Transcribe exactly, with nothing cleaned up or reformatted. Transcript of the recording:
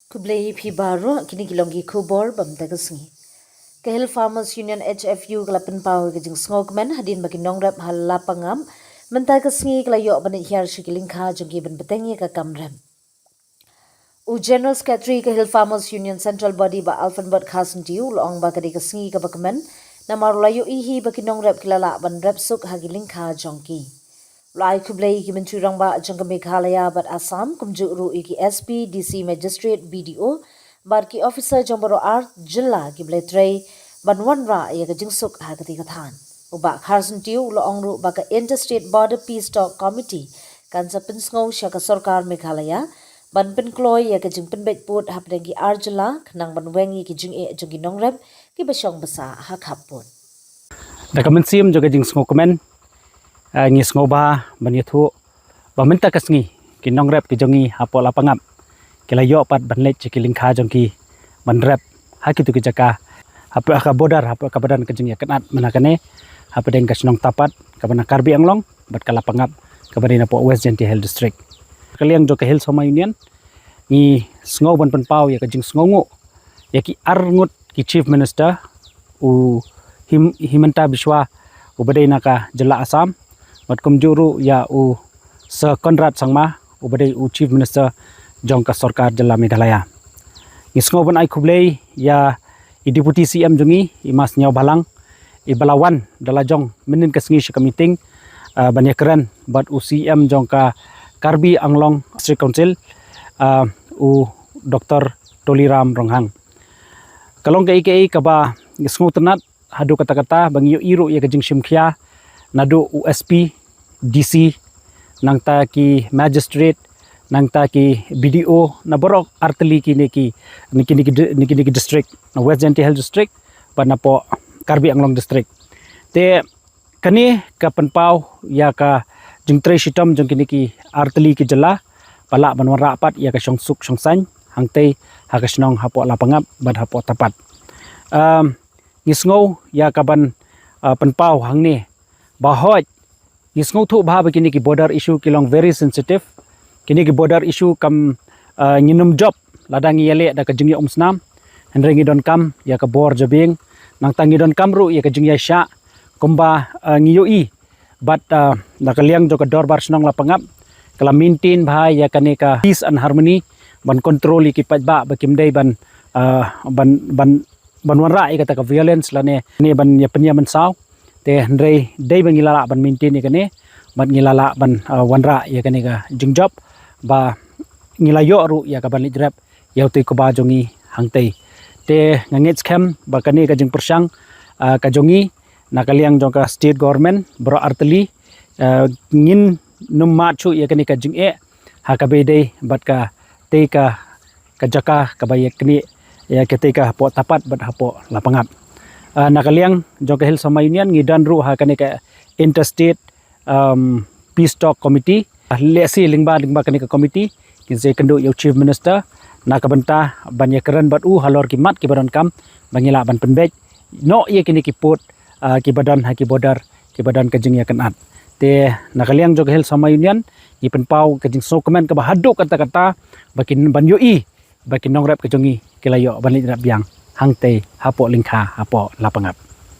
Khublei phi baroh, kine ki long ki khubor ba mynta ka sngi. Ka Hill Farmers Union, H F U, ka la pynpaw ka jingsngewkmen hadien ba ki nongrep ha Lapangap mynta ka sngi ka la ïoh ban hiar sha ki lyngkha jong ki ban bteng ïa ka kam rep. U General Secretary ka Hill Farmers Union Central Body, Bah Alfonbert Kharsyntiew, u la ong ba ka dei ka sngi kaba kmen namar u la ïohi hi ba ki nongrep ki la lah ban rep suk ha ki lyngkha jong ki. U la ai khublei ïa ki Myntri Rangbah jong ka Meghalaya bad Assam, kumjuh ruh ïa ki S P, D C, Magistrate, B D O bad ki officer jong baroh ar jylla kiba la trei ban wanrah ïa ka jingsuk ha katei ka thaiñ. U Bah Kharsyntiew u la ong ruh ba ka Interstate Border Peace Talk Committee kan sa pynsngew sha ka sorkar Meghalaya ban pynkloi ïa ka jingpynbeit pud hapdeng ki ar jylla khnang ban weng ïa ki jingeh jong ki nongrep kiba shong basa ha khappud. Da ka mynsiem jong ka jingsngewkmen, eh, ngi sngewbha ban ïathuh ba mynta ka sngi ki nongrep ki jong ngi hapoh Lapangap ki la ïoh pat ban leit sha ki lyngkha jong ki ban rep ha kitu ki jaka hapoh ka border, hapoh kaba don ka jingïakynad mynta kane hapdeng ka shnong Tapat kaba na Karbi Anglong bad ka Lapangap kaba dei napoh West Jaintia Hills District. Ka liang jong ka Hill Farmers Union ngi sngew ban pynpaw ïa ka jingsngewnguh ïa ki arngut ki Chief Minister, u Him-, Himanta Biswa uba dei na ka jylla Assam bad kumjuh ruh ïa u Sir Conrad Sangma uba dei u Chief Minister jong ka sorkar jylla Meghalaya. Ngi sngew ban ai khublei ïa i Deputy C M jong ngi, i Ma Sniawbhalang, iba la wan da la jong mynhynnin ka sngi sha ka meeting, ah, ban ïakren bad u C M jong ka Karbi Anglong District Council, ah, u Doctor Tuliram Ronghang. Ka long kaei kaei kaba ngi sngewtynnat haduh katta katta ba ngi ïohi ruh ïa ka jingshim khia naduh u S P, D C, nangta ki magistrate, nangta ki B D O na baroh artylli kine ki, kine ki, kine ki district, na West Jaintia Hills District bad napoh Karbi Anglong District. Te kane ka pynpaw ïa ka jingtrei shitom jong kine ki artylli ki jylla ba lah ban wanrah pat ïa ka shongsuk shongsaiñ hangtei ha ka shnong hapoh Lapangap bad hapoh Tapat. Um, ngi sngew ïa ka ban, uh, pynpaw hangne ba hooid ngi sngewthuh bha ba kine ki border issue ki long very sensitive. Kine ki border issue kam, uh, ngin ym jop lada ngi ïaleh da ka jingïaumsnam, hynrei ngi donkam ïa ka bor jabieng, nangta ngi donkam ruh ïa ka jingïaishah kumba, uh, ngi ïohi bad, uh, na ka liang jong ka Dorbar Shnong Lapangap ka la maintain bha ïa kane ka peace and harmony ban control ïa ki paidbah ba kim dei ban, uh, ban, ban ban wanrah ïa kata ka violence lane ne ban ïa pynïamynsaw. Te hynrei dei ba ngi la lah ban maintain ïa kane bad ngi la lah ban, uh, wanrah ïa kane ka jingjop ba ngi la ïoh ruh ïa ka ban leit rep ïa utei u kba jong ngi hangtei. Te nga ngeit skhem ba kane ka jingpyrshang, uh, ka jong ngi na ka liang jong ka state government baroh artylli, uh, ngin nym mad shuh ïa kane ka jingeh ha kaba ïadei bad katei ka ka jaka kaba ïa kane ïa katei ka hapoh Tapat bad hapoh Lapangap. Ah, na ka liang jong ka Hill Farmers Union ngi don ruh ha kane ka Interstate, um, Peace Talk Committee. Ah, lehse lyngba lyngba kane ka committee ngin sa ïakynduh ïa u Chief Minister na ka bynta ban ïakren bad u halor ki mat kiba donkam ba ngi lah ban pynbeit noh ïa kine ki pud, ah, kiba don ha ki border kiba don ka jingïakynad. Te na ka liang jong ka Hill Farmers Union ngi pynpaw ka jingsngewkmen kaba haduh katta katta ba kin ban ïohi ba ki nongrep ka jong ngi ki la ïoh ban leit rep biang hangtei hapoh lyngkha hapoh Lapangap.